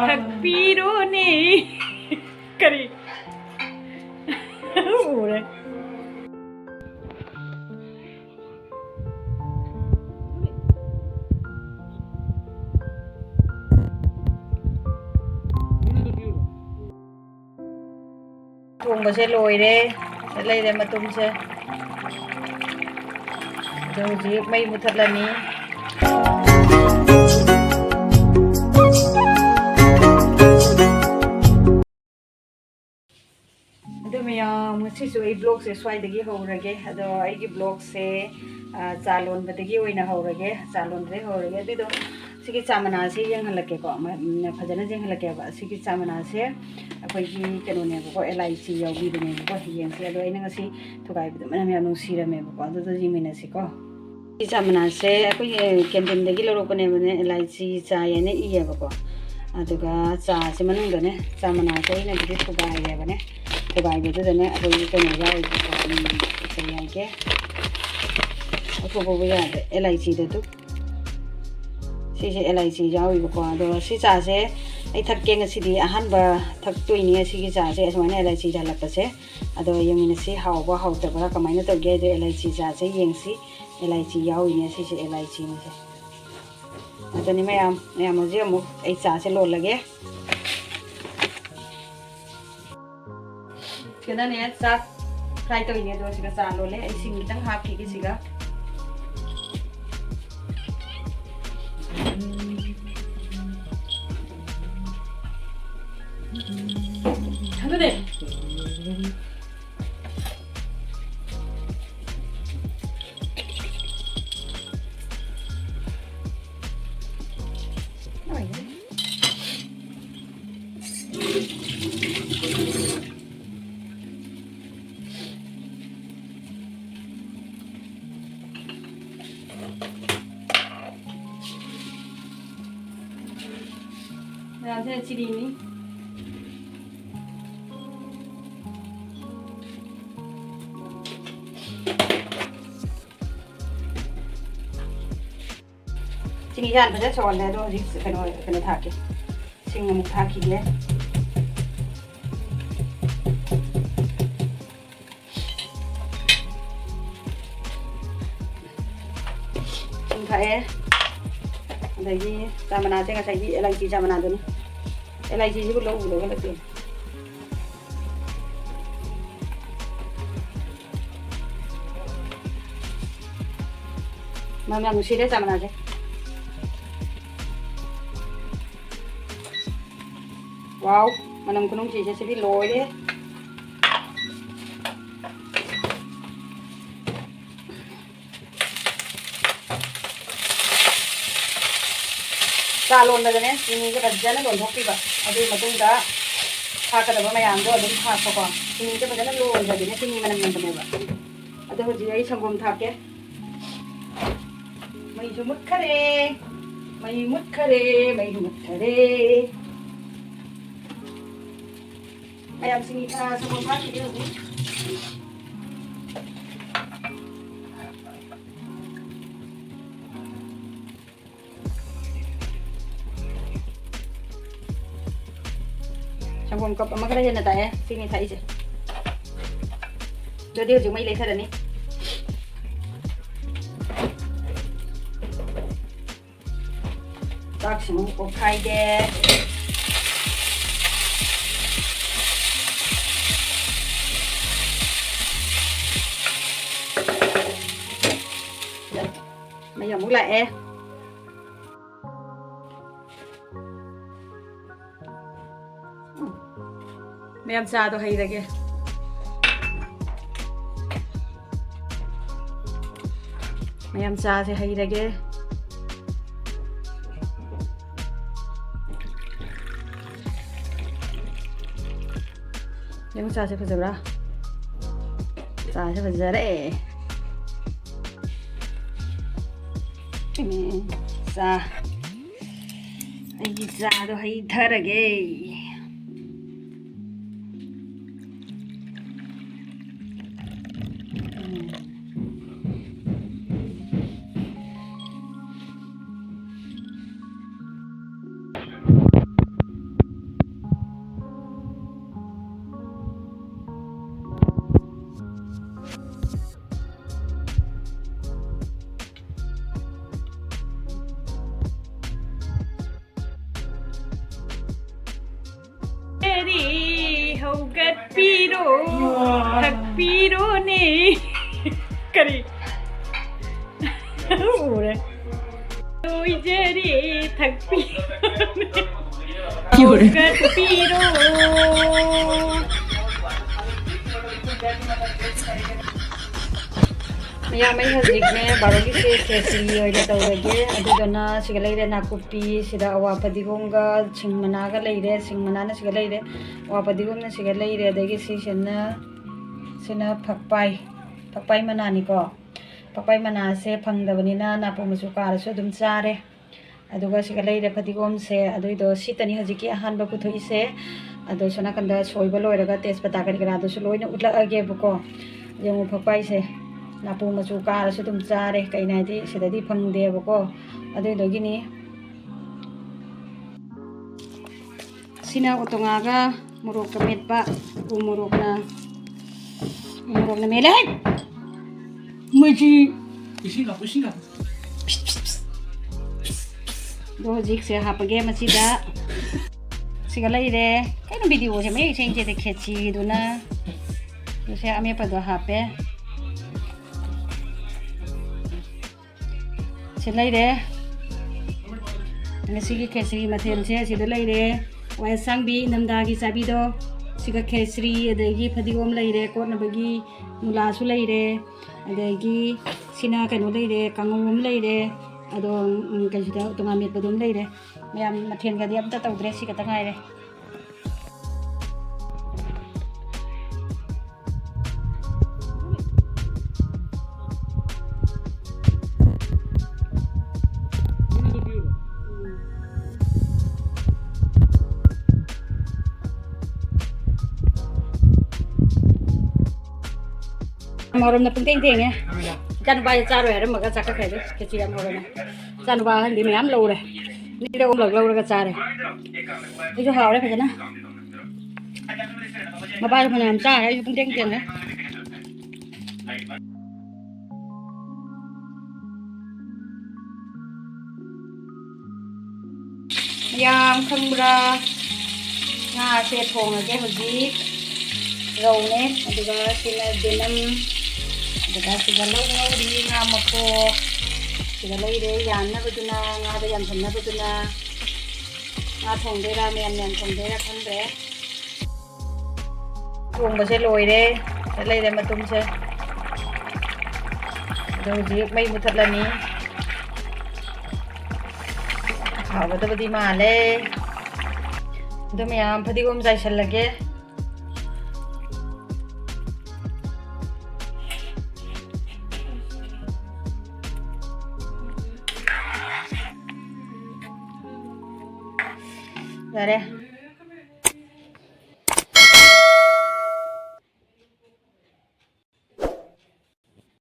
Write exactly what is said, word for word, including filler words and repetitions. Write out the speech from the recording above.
ꯊꯛꯄꯤꯔꯣꯅꯦ꯫ ꯀꯔꯤ? ꯎꯔꯦ꯫ ꯊꯣꯡꯕꯁꯦ ꯂꯣꯏꯔꯦ꯫ ꯁꯤꯗ ꯂꯩꯔꯦ ꯃꯇꯨꯝꯁꯦ꯫ ꯑꯗꯣ ꯍꯧꯖꯤꯛ ꯃꯩ ꯃꯨꯊꯠꯂꯅꯤ꯫ ꯑꯗꯨ ꯃꯌꯥꯝ, ꯉꯁꯤꯁꯨ ꯑꯩ vlogꯁꯦ ꯁ꯭ꯋꯥꯏꯗꯒꯤ ꯍꯧꯔꯒꯦ꯫ ꯑꯗꯣ ꯑꯩꯒꯤ vlogꯁꯦ, ꯑ, ꯆꯥ ꯂꯣꯟꯕꯗꯒꯤ ꯑꯣꯏꯅ ꯍꯧꯔꯒꯦ꯫ ꯆꯥ ꯂꯣꯟꯕꯗꯒꯤ ꯍꯧꯔꯒꯦ꯫ ꯑꯗꯨꯏꯗꯣ ꯁꯤꯒꯤ ꯆꯥ ꯃꯅꯥꯁꯦ ꯌꯦꯡꯍꯜꯂꯛꯀꯦꯀꯣ꯫ ꯃ-, ꯎꯝ, ꯐꯖꯅ ꯌꯦꯡꯍꯜꯂꯛꯀꯦꯕ꯫ ꯁꯤꯒꯤ ꯆꯥ ꯃꯅꯥꯁꯦ ꯑꯩꯈꯣꯏꯒꯤ ꯀꯩꯅꯣꯅꯦꯕꯀꯣ, ꯑꯦꯂꯥꯏꯆꯤ ꯌꯥꯎꯕꯤꯗꯨꯅꯦꯕꯀꯣ꯫ ꯌꯦꯡꯁꯦ꯫ ꯑꯗꯣ ꯑꯩꯅ ꯉꯁꯤ ꯊꯨꯒꯥꯏꯕꯗꯣ ꯃꯅꯝ ꯌꯥꯝ ꯅꯨꯡꯁꯤꯔꯝꯃꯦꯕꯀꯣ꯫ ꯑꯗꯨꯗꯣ ꯌꯦꯡꯃꯤꯟꯅꯁꯤꯀꯣ꯫ ꯁꯤ ꯆꯥ ꯃꯅꯥꯁꯦ ꯑꯩꯈꯣꯏꯒꯤ canteen ꯗꯒꯤ ꯂꯧꯔꯛꯄꯅꯦꯕꯅꯦ, ꯑꯦꯂꯥꯏꯆꯤ ꯆꯥꯏ ꯍꯥꯏꯅ ꯏꯌꯦꯕꯀꯣ꯫ ꯑꯗꯨꯒ ꯆꯥꯁꯦ ꯃꯅꯨꯡꯗꯅꯦ, ꯆꯥ ꯃꯅꯥꯁꯦ ꯑꯩꯅꯕꯨꯗꯤ ꯊꯨꯒꯥꯏꯔꯦꯕꯅꯦ꯫ ꯊꯨꯒꯥꯏꯕꯗꯨꯗꯅꯦ ꯑꯩꯈꯣꯏꯒꯤ ꯀꯩꯅꯣ ꯌꯥꯎꯔꯤꯕꯀꯣ, ꯎꯝ, ꯀꯩ ꯍꯥꯏꯒꯦ, ꯂꯧꯊꯣꯛꯄꯕꯨ ꯌꯥꯗꯦ, ꯑꯦꯂꯥꯏꯆꯤꯗ ꯑꯗꯨ꯫ ꯁꯤꯁꯦ ꯑꯦꯂꯥꯏꯆꯤ ꯌꯥꯎꯔꯤꯕꯀꯣ꯫ ꯑꯗꯣ ꯁꯤ ꯆꯥꯁꯦ ꯑꯩ ꯊꯛꯀꯦ ꯉꯁꯤꯗꯤ, ꯑꯍꯥꯟꯕ ꯊꯛꯇꯣꯏꯅꯤ ꯁꯤꯒꯤ ꯆꯥꯁꯦ, ꯑꯁꯨꯃꯥꯏꯅ ꯑꯦꯂꯥꯏꯆꯤ ꯌꯥꯜꯂꯛꯄꯁꯦ꯫ ꯑꯗꯣ ꯌꯦꯡꯃꯤꯟꯅꯁꯤ, ꯍꯥꯎꯕ ꯍꯥꯎꯇꯕ꯭ꯔꯥ, ꯀꯃꯥꯏꯅ ꯇꯧꯒꯦ ꯍꯥꯏꯗꯣ꯫ ꯑꯦꯂꯥꯏꯆꯤ ꯆꯥꯁꯦ ꯌꯦꯡꯁꯤ꯫ ꯑꯦꯂꯥꯏꯆꯤ ꯌꯥꯎꯔꯤꯅꯦ, ꯁꯤꯁꯦ ꯑꯦꯂꯥꯏꯆꯤꯅꯤꯁꯦ꯫ ꯑꯗꯨꯅꯤ ꯃꯌꯥꯝ, ꯃꯌꯥꯝ ꯍꯧꯖꯤꯛ ꯑꯃꯨꯛ ꯑꯩ ꯆꯥꯁꯦ ꯂꯣꯜꯂꯒꯦ꯫ ꯁꯤꯗꯅꯦ ꯆꯥꯛ fry ꯇꯧꯔꯤꯅꯦ, ꯑꯗꯣ ꯁꯤꯒ ꯆꯥ ꯂꯣꯜꯂꯦ꯫ ꯑꯩ ꯁꯤꯡ ꯈꯤꯇꯪ ꯍꯥꯞꯈꯤꯒꯦ ꯁꯤꯒ꯫ ꯑꯗꯨꯅꯦ꯫ ꯃꯌꯥꯝꯁꯤꯅ ꯆꯤꯅꯤꯅꯤ꯫ ꯁꯤꯡ ꯍꯥꯟꯅ ꯐꯖꯅ ꯁꯧꯍꯜꯂꯦ꯫ ꯑꯗꯣ ꯍꯧꯖꯤꯛ ꯀꯩꯅꯣ, ꯀꯩꯅꯣ ꯊꯥꯛꯀꯦ, ꯁꯤꯡ ꯑꯃꯨꯛ ꯊꯥꯛꯈꯤꯒꯦ꯫ ꯁꯤꯡ ꯊꯥꯛꯑꯦ꯫ ꯑꯗꯒꯤ ꯆꯥ ꯃꯅꯥꯁꯦ, ꯉꯁꯥꯏꯒꯤ ꯑꯦꯂꯥꯏꯆꯤ ꯆꯥ ꯃꯅꯥꯗꯨꯅꯤ꯫ ꯑꯦꯂꯥꯏꯆꯤꯁꯤꯕꯨ ꯂꯧꯕꯨ ꯂꯧꯒꯠꯂꯛꯇꯦ꯫ ꯃꯅꯝ ꯌꯥꯝ ꯅꯨꯡꯁꯤꯔꯦ ꯆꯥ ꯃꯅꯥꯁꯦ꯫ ꯋꯥꯎ, ꯃꯅꯝ ꯈꯨꯅꯨꯡꯁꯤꯁꯦ ꯁꯤꯗꯤ ꯂꯣꯏꯔꯦ꯫ ꯆꯥ ꯂꯣꯟꯕꯗꯅꯦ ꯆꯤꯅꯤꯁꯦ ꯐꯖꯅ ꯂꯣꯟꯊꯣꯛꯄꯤꯕ꯫ ꯑꯗꯨꯒꯤ ꯃꯇꯨꯡꯗ ꯊꯥꯛꯀꯗꯕ ꯃꯌꯥꯝꯗꯣ ꯑꯗꯨꯝ ꯊꯥꯛꯄꯀꯣ꯫ ꯆꯤꯅꯤꯁꯦ ꯐꯖꯅ ꯂꯣꯟꯗ꯭ꯔꯗꯤꯅꯦ ꯆꯤꯅꯤ ꯃꯅꯝ ꯅꯝꯕꯅꯦꯕ꯫ ꯑꯗꯣ ꯍꯧꯖꯤꯛ ꯑꯩ ꯁꯪꯒꯣꯝ ꯊꯥꯛꯀꯦ꯫ ꯃꯩꯁꯨ ꯃꯨꯠꯈꯔꯦ꯫ ꯃꯩ ꯃꯨꯠꯈꯔꯦ꯫ ꯃꯩ ꯃꯨꯠꯈꯔꯦ꯫ ꯃꯌꯥꯝ ꯆꯤꯅꯤ ꯊꯥ-, ꯁꯪꯒꯣꯝ ꯊꯥꯛꯈꯤꯒꯦ ꯍꯧꯖꯤꯛ꯫ ꯁꯪꯒꯣꯝ ꯀꯞ ꯑꯃ ꯈꯔ ꯍꯦꯟꯅ ꯇꯥꯛꯑꯦ ꯆꯤꯅꯤ ꯊꯥꯛꯏꯁꯦ꯫ ꯑꯗꯨꯗꯤ ꯍꯧꯖꯤꯛ ꯃꯩ ꯂꯩꯊꯔꯅꯤ꯫ ꯆꯥꯛꯁꯤꯃꯨꯛ ꯑꯣꯠꯈꯥꯏꯒꯦ꯫ ꯃꯩ ꯑꯃꯨꯛ ꯂꯥꯛꯑꯦ꯫ ꯃꯌꯥꯝ ꯆꯥꯗꯣ ꯍꯩꯔꯒꯦ꯫ ꯃꯌꯥꯝ ꯆꯥꯁꯦ ꯍꯩꯔꯒꯦ꯫ ꯌꯦꯡꯉꯨ ꯆꯥꯁꯦ ꯐꯖꯕ꯭ꯔꯥ? ꯆꯥꯁꯦ ꯐꯖꯔꯦ꯫ ꯎꯝ, ꯆꯥ꯫ ꯑꯩꯒꯤ ꯆꯥꯗꯣ ꯍꯩꯊꯔꯒꯦ꯫ ꯎꯝ꯫ ꯍꯧꯒꯠꯄꯤꯔꯣ, ꯊꯛꯄꯤꯔꯣꯅꯦ꯫ ꯀꯔꯤ? ꯎꯔꯦ꯫ ꯂꯣꯏꯖꯔꯦ, ꯊꯛꯄꯤꯔꯣꯅꯦ꯫ ꯂꯣꯏꯔꯦ꯫ ꯍꯧꯒꯠꯄꯤꯔꯣ꯫ ꯃꯌꯥꯝ, ꯑꯩ ꯍꯧꯖꯤꯛꯅꯦ ꯕꯥꯔꯣꯒꯤꯁꯦ ꯈꯦꯆ꯭ꯔꯤ ꯑꯣꯏꯅ ꯇꯧꯔꯒꯦ꯫ ꯑꯗꯨꯗꯨꯅ ꯁꯤꯒ ꯂꯩꯔꯦ ꯅꯥꯀꯨꯞꯄꯤ, ꯁꯤꯗ ꯑꯋꯥ ꯐꯗꯤꯒꯣꯝꯒ ꯁꯤꯡ ꯃꯅꯥꯒ ꯂꯩꯔꯦ, ꯁꯤꯡ ꯃꯅꯥꯅ ꯁꯤꯒ ꯂꯩꯔꯦ, ꯑꯋꯥ ꯐꯗꯤꯒꯣꯝꯅ ꯁꯤꯒ ꯂꯩꯔꯦ, ꯑꯗꯒꯤ ꯁꯤꯁꯤꯅ, ꯁꯤꯅ ꯐꯛꯄꯥꯏ, ꯐꯛꯄꯥꯏ ꯃꯅꯥꯅꯤꯀꯣ꯫ ꯐꯛꯄꯥꯏ ꯃꯅꯥꯁꯦ ꯐꯪꯗꯕꯅꯤꯅ ꯅꯥꯄꯨ ꯃꯆꯨ ꯀꯥꯔꯁꯨ ꯑꯗꯨꯝ ꯆꯥꯔꯦ꯫ ꯑꯗꯨꯒ ꯁꯤꯒ ꯂꯩꯔꯦ ꯐꯗꯤꯒꯣꯝꯁꯦ, ꯑꯗꯨꯏꯗꯣ ꯁꯤꯇꯅꯤ ꯍꯧꯖꯤꯛꯀꯤ ꯑꯍꯥꯟꯕ ꯄꯨꯊꯣꯛꯏꯁꯦ꯫ ꯑꯗꯣ ꯁꯣꯝ ꯅꯥꯀꯟꯗ ꯁꯣꯏꯕ ꯂꯣꯏꯔꯒ ꯇꯦꯖꯄꯇꯥ ꯀꯔꯤ ꯀꯔꯥꯗꯨꯁꯨ ꯂꯣꯏꯅ ꯎꯠꯂꯛꯑꯒꯦꯕꯀꯣ꯫ ꯌꯦꯡꯉꯨ ꯐꯛꯄꯥꯏꯁꯦ, ꯅꯥꯄꯨ ꯃꯆꯨ ꯀꯥꯔꯁꯨ ꯑꯗꯨꯝ ꯆꯥꯔꯦ, ꯀꯩꯅꯣ ꯍꯥꯏꯗꯤ ꯁꯤꯗꯗꯤ ꯐꯪꯗꯦꯕꯀꯣ, ꯑꯗꯨꯏꯗꯨꯒꯤꯅꯤ꯫ ꯁꯤꯅ ꯎꯇꯣꯡꯉꯥꯒ ꯃꯣꯔꯣꯛꯀ ꯃꯦꯠꯄ꯫ ꯎ ꯃꯣꯔꯣꯛꯅ, ꯎ ꯃꯣꯔꯣꯛꯅ ꯃꯦꯠꯂꯦ꯫ ꯍꯩ! ꯃꯣꯏꯁꯤ ꯏꯁꯤꯡ ꯍꯥꯞꯄꯨ, ꯏꯁꯤꯡ ꯍꯥꯞꯄꯨ꯫ ꯑꯗꯣ ꯍꯧꯖꯤꯛꯁꯦ ꯍꯥꯞꯄꯒꯦ ꯃꯁꯤꯗ꯫ ꯁꯤꯒ ꯂꯩꯔꯦ꯫ ꯀꯩꯅꯣ videoꯁꯦ ꯃꯌꯦꯛ ꯁꯦꯡꯗꯦꯗ, ꯈꯦꯆꯤꯗꯨꯅ꯫ ꯑꯗꯨ ꯁꯦ ꯑꯃꯦꯠꯄꯗꯣ ꯍꯥꯞꯄꯦ꯫ ꯁꯤ ꯂꯩꯔꯦ꯫ ꯉꯁꯤꯒꯤ ꯈꯦꯆ꯭ꯔꯤ ꯃꯊꯦꯜꯁꯦ ꯁꯤꯗ ꯂꯩꯔꯦ꯫ ꯍꯋꯥꯏ ꯑꯁꯥꯡꯕꯤ ꯏꯅꯝꯗꯥꯒꯤ ꯆꯥꯕꯤꯗꯣ꯫ ꯁꯤꯒ ꯈꯦꯆ꯭ꯔꯤ, ꯑꯗꯒꯤ ꯐꯗꯤꯒꯣꯝ ꯂꯩꯔꯦ ꯀꯣꯠꯅꯕꯒꯤ, ꯃꯨꯂꯥꯁꯨ ꯂꯩꯔꯦ꯫ ꯑꯗꯒꯤ ꯁꯤꯅ ꯀꯩꯅꯣ ꯂꯩꯔꯦ, ꯀꯥꯡꯉꯧ ꯑꯃ ꯂꯩꯔꯦ꯫ ꯑꯗꯣ, ꯎꯝ, ꯀꯩꯁꯤꯗ ꯇꯣꯉꯥꯟ ꯃꯦꯠꯄꯗꯣ ꯑꯃ ꯂꯩꯔꯦ꯫ ꯃꯌꯥꯝ ꯃꯊꯦꯜꯒꯗꯤ ꯑꯝꯇ ꯇꯧꯗ꯭ꯔꯦ, ꯁꯤ ꯈꯛꯇ ꯉꯥꯏꯔꯦ꯫ ꯃꯣꯔꯝꯅ ꯄꯨꯡꯊꯦꯡ ꯊꯦꯡꯉꯦ꯫ ꯏꯆꯥꯅꯨꯄꯥꯁꯦ ꯆꯥꯔꯣꯏ ꯍꯥꯏꯔꯝꯃꯒ ꯆꯥꯈꯠꯈ꯭ꯔꯦ꯫ ꯈꯦꯆꯤ ꯌꯥꯝ ꯍꯧꯔꯝꯃꯦ꯫ ꯏꯆꯥꯅꯨꯄꯥ ꯑꯍꯟꯗꯤ ꯃꯌꯥꯝ ꯂꯧꯔꯦ꯫ ꯑꯅꯤꯔꯛ ꯑꯍꯨꯝꯂꯛ ꯂꯧꯔꯒ ꯆꯥꯔꯦ꯫ ꯑꯩꯁꯨ ꯍꯥꯎꯔꯦ ꯐꯖꯅ꯫ ꯃꯄꯥꯁꯨ ꯐꯅꯌꯥꯝ ꯆꯥꯔꯦ, ꯑꯩꯁꯨ ꯄꯨꯡꯊꯦꯡ ꯊꯦꯡꯉꯦ꯫ ꯃꯌꯥꯝ ꯈꯪꯕ꯭ꯔꯥ? ꯉꯥꯁꯦ ꯊꯣꯡꯉꯒꯦ ꯍꯧꯖꯤꯛ꯫ ꯔꯧꯅꯦ, ꯑꯗꯨꯒ ꯁꯤꯅ ꯌꯦꯅꯝ, ꯑꯗꯨꯒ ꯁꯤꯗ ꯂꯧ ꯉꯧꯔꯤ, ꯉꯥ ꯃꯀꯣꯛ꯫ ꯁꯤꯗ ꯂꯩꯔꯦ ꯌꯥꯟꯅꯕꯗꯨꯅ, ꯉꯥꯗ ꯌꯥꯟꯁꯟꯅꯕꯗꯨꯅ꯫ ꯉꯥ ꯊꯣꯡꯗꯣꯏꯔꯥ ꯃꯌꯥꯟ ꯃꯌꯥꯟ ꯊꯣꯡꯗꯣꯏꯔꯥ ꯈꯪꯗ꯭ꯔꯦ꯫ ꯊꯣꯡꯕꯁꯦ ꯂꯣꯏꯔꯦ꯫ ꯁꯤꯗ ꯂꯩꯔꯦ ꯃꯇꯨꯝꯁꯦ꯫ ꯑꯗꯣ ꯍꯧꯖꯤꯛ ꯃꯩ ꯃꯨꯊꯠꯂꯅꯤ꯫ ꯍꯥꯎꯒꯗꯕꯗꯤ ꯃꯥꯜꯂꯦ꯫ ꯑꯗꯣ ꯃꯌꯥꯝ ꯐꯗꯤꯒꯣꯝ ꯆꯥꯏꯁꯜꯂꯒꯦ꯫ ꯌꯥꯔꯦ꯫